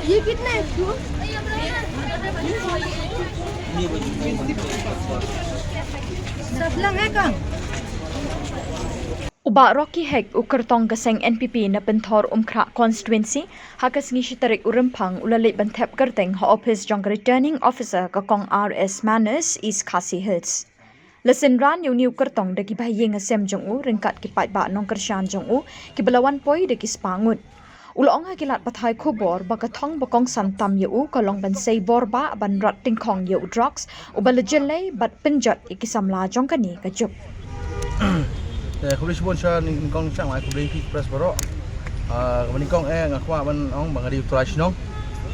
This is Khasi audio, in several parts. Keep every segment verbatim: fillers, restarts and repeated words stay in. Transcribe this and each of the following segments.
ये कितना है इसको? सतलंग है कम? U Bah Rocky Hek, u kyrtong ka seng N P P na Pynthor Umkhrah Constituency, ha ka sngi shi tarik u Rymphang u la leit ban thep kyrteng ha ophis jong ka Returning Officer ka Kong R S Manners, East Khasi Hills. La synran ïa une u kyrtong da ki bahaïing hasem jong u ryngkat ki paidbah nongkyrshan jong u kiba la wan poi da ki spah ngut. U la ong ha ki lad pathai khubor ba ka thong ba kongsan tam ïa u ka long ban sei bor bah ban rat tyngkhong ïa u drugs uba la jyllei bad pynjot ïa ki samla jong kane ka juk. Eh, khublei shibun sha nyngkong, sha mai khublei phi press baroh. Ah, kaba nyngkong eh nga kwah ban ong ba nga dei u trai shnong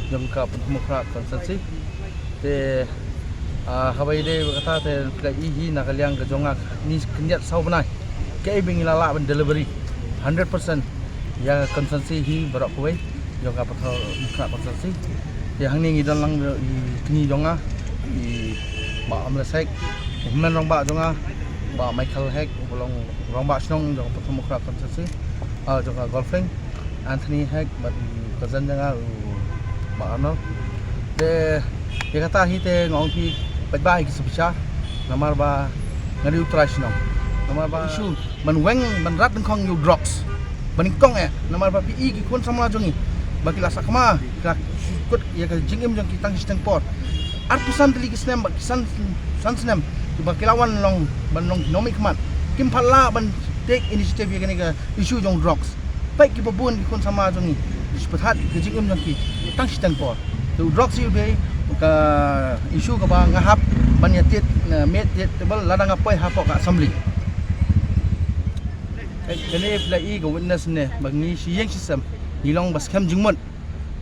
jong ka Pynthorumkhrah constituency. Te ah, haba ïadei bad kata te phi la i hi na ka liang ka jong nga, ni khyndiat saw bnai kaei ba ngi la lah ban delivery hundred percent ïa ka constituency hi baroh kawei jong ka Pynthorumkhrah constituency. Te hangne ngi don lang i kñi jong nga, i Bah Amles Hek, i hynmen rangbah jong nga Bah Michael Hek uba long rangbah shnong jong ka Pynthorumkhrah constituency, ah, jong ka Golfing, Anthony Hek bad ka jan jong nga u Bah Arnold. Te ïa kata hi te nga ong phi paidbah ïa ki sa bishar, namar ba nga dei u trai shnong, namar ba issue ban weng ban rat tyngkhong ïa u drugs. Ba nyngkong eh, namar ba phi i ki khun samla jong ngi ba ki la sakma, ki la kut ïa ka jingim jong ki tang shiteng por. Arphew san tylli ki snem bad ki san, san snem kiba ki la wan long ban long ki nongmihkhmat, kim pat lah ban take initiative ïa kane ka issue jong drugs. Peit kiba bun ki khun samla jong ngi ki shu pyrthat ka jingim jong ki tang shiteng por. Te u drugs hi u dei ka issue kaba nga hap ban ïa tied, eh, miet tied table lada nga poi hapoh ka assembly. Kane phi la i ka witness ne ba ngi shi ïing shi sem ngi long ba skhem jingmut.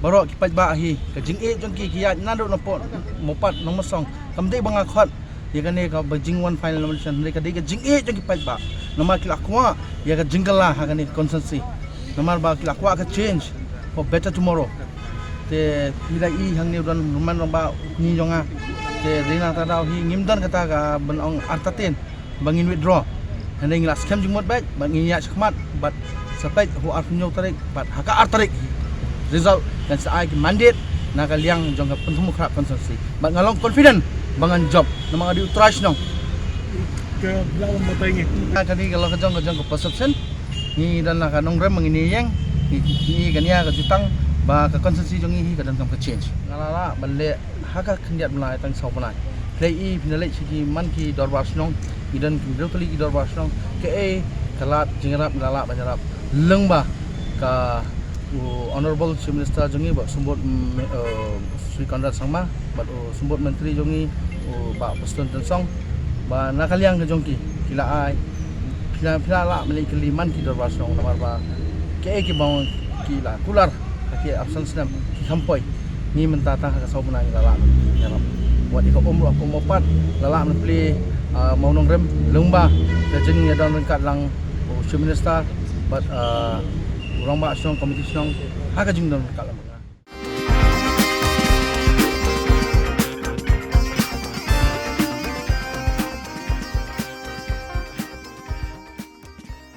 Baroh ki paidbah hi ka jingïeit jong ki ki ïaid naduh na pdeng Mawpat Nongmawsong, kam dei ba nga khot ïa kane kaba jingwan final nomination, hynrei ka dei ka jingïeit jong ki paidbah namar ki la kwah ïa ka jingkylla ha kane ka constituency, namar ba ki la kwah ka change for better tomorrow. Te phi la i hangne u don u hynmen rangbah u kñi jong nga. Te dei na kata ka daw hi ngim don kata ka ban ong artatien ba ngin withdraw. Hynrei ngi la skhem jingmut beit bad ngin ïaid shakhmat bad sa peit ha u arphew hynñiew tarik bad ha ka ar tarik hi result kan sa ai ki mandate na ka liang jong ka Pynthorumkhrah constituency. Bad nga long confident ba ngan jop namar nga dei u trai shnong. Ka la wan batai ngi. Ka dei ka long ka jong ka jong ka perception. Ngi don la ka nongrim ba ngin ïeng, ngi, ngi ka nia ka jutang ba ka constituency jong ngi hi ka donkam ka change. Nga la lah ban leh ha ka khyndiat bnai tang saw bnai. Phi la i phin da leit sha ki man ki dorbar shnong, ki don ki hynriew tylli ki dorbar shnong. Kaei ka lad jingïarap ngi la lah ban ïarap lyngba ka u Honorable Chief Minister jong ngi Bah Symbud, mm, eh, Shri Conrad Sangma bad u Symbud Myntri jong ngi u Bah Prestone Tynsong. Ba na ka liang ka jong ki ki la ai, phi la, phi la lah ban leit kylli man ki dorbar shnong namar ba kaei kiba ki la kular ha ki arphew san snem ki kham poi. Ngi mynta tang ha ka saw bnai ngi la lah ban ïarap. Wat ïa ka um ruh ha ka um Mawpat la lah ban plie, ah, mawnongrim lyngba ka jingïadon ryngkat lang u Chief Minister bad, ah, u rangbah shnong, komiti shnong ha ka jingdon ryngkat lang.